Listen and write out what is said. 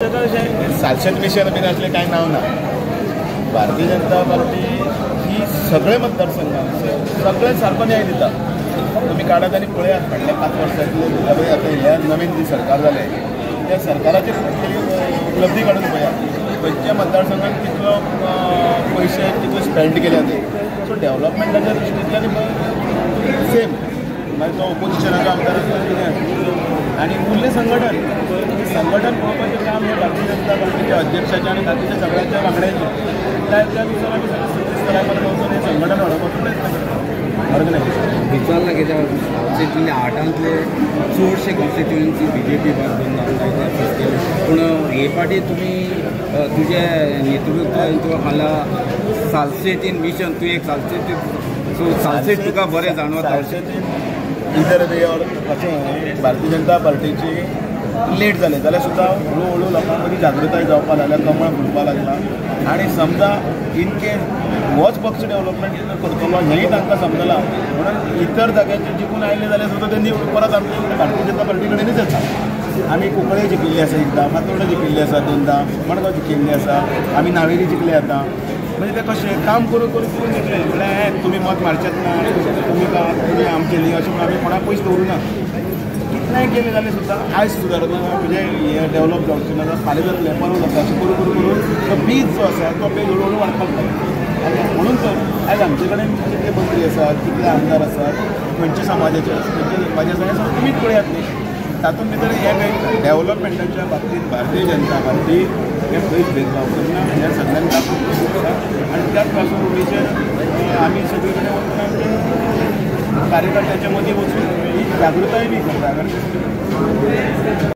Salcete mission बीन असलें कांय नांव ना. भारतीय जनता पार्टी ही सगळे मतदारसंघात सगळे सारको न्याय दिता. तुमी काडात आनी पळयात फाटल्या 5 वर्सांतले आतां हें नवीन जी सरकार जालें त्या सरकाराचेर उपलब्धी काडून पळयात खंयच्या मतदारसंघात कितलो पयशे कितले स्पेंड केल्या ते. सो डेव्हलपमेंटाच्या दृश्टींतल्यान सेम मागीर तो ओपोजिशनाचो आमदार आसता कितें आसता. आनी उरलें संघटन, संघटन पळोवपाचें काम हें भारतीय जनता पार्टीच्या अध्यक्षाचें आनी बाकीच्या सगळ्यांच्या वांगड्यांचें. त्या त्या दिसांनी आमी सगळे स्तरा पर्यंत वचून हें संघटन वाडोवपाचो प्रयत्न करता. ऑर्गनायझेशन विचारला कित्याक सालसेटींतले आठांतले चडशे कॉन्स्टिट्युएन्सी बीजेपी भाग. पूण हे फाटी तुमी तुजे नेतृत्व खाला सालसेटीन मिशन तूं एक सालसेटी सो सालसेट तुका बरें जाणवता. इधर वे और कशें भारतीय जनता पार्टीची लेट जालें जाल्यार सुद्दां हळू हळू लोकां मदीं जागृताय जावपाक लागल्या, कमळ फुलपाक लागला. आनी समजा इन केस होच पक्ष डेव्हलपमेंट करतलो हेंय तांकां समजलां म्हणून इतर जाग्यांचेर जिखून आयले जाल्यार सुद्दां तेंनी परत आमची भारतीय जनता पार्टी कडेनूच येता. आमी कुंकळे जिखिल्ली आसा एकदां, फातोर्डा जिखिल्ली आसा दोनदां, मडगांव जिखिल्ली आसा, आमी नावेली जिखले आतां. म्हणजे ते कशें काम करून करून करून जिखले म्हणल्यार हें तुमी मत मारचेच ना, तुमी तुमी आमचें न्ही अशें म्हणून आमी कोणाक पयस दवरूना. कितलेंय केलें जाल्यार सुद्दां आयज सुदारना म्हणजे हें डेव्हलप जावचें ना जाल्यार फाल्यां जातलें परत जाता अशें करून करून करून तो बीज जो आसा तो बीज हळू हळू वाडपाक लागला. आनी म्हणून तर आयज आमचे कडेन कितले मंत्री आसात, कितले आमदार आसात, खंयच्या समाजाचे आसा, खंयच्या धर्माचे आसा हें सगळें तुमीच पळयात न्ही. तातूंत भितर हें कांय डेव्हलपमेंटाच्या बाबतींत भारतीय जनता पार्टी हें खंयच भेदभाव करना हें सगळ्यांक दाखोवन आसा. आनी त्याच पार्श्वभुमीचेर आमी सगळे कडेन वचून आमच्या कार्यकर्त्यांच्या मदीं वचून ही जागृताय बी करता. कारण